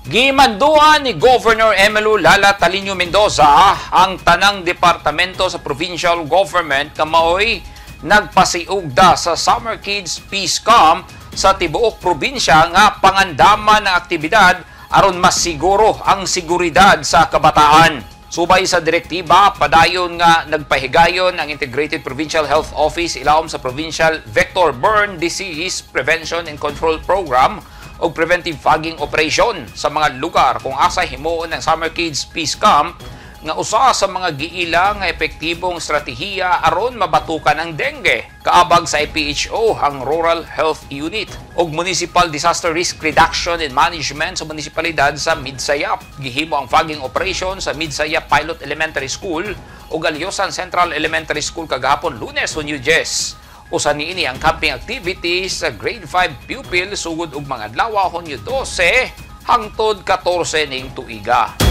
Gimanduan ni Governor Emmylou Lala Taliño Mendoza ang tanang departamento sa provincial government nga maoy nagpasiugda sa Summer Kids Peace Camp sa tibuok probinsya nga pangandaman ng aktibidad aron masiguro ang seguridad sa kabataan. Subay sa direktiba, padayon nga nagpahigayon ang Integrated Provincial Health Office ilawom sa Provincial Vector Borne Disease Prevention and Control Program og preventive fogging operation sa mga lugar kung asa himuon ang Summer Kids Peace Camp nga usa sa mga giila nga epektibong estratehiya aron mabatukan ang dengue. Kaabag sa IPHO ang Rural Health Unit ug Municipal Disaster Risk Reduction and Management sa munisipalidad sa Midsayap. Gihimo ang fogging operation sa Midsayap Pilot Elementary School ug Aliosan Central Elementary School kagahapon, Lunes, Hunyo 10. Usa niini ang camping activities sa grade 5 pupil sugod og mga adlaw Hunyo 12 hangtod 14 ning tuiga.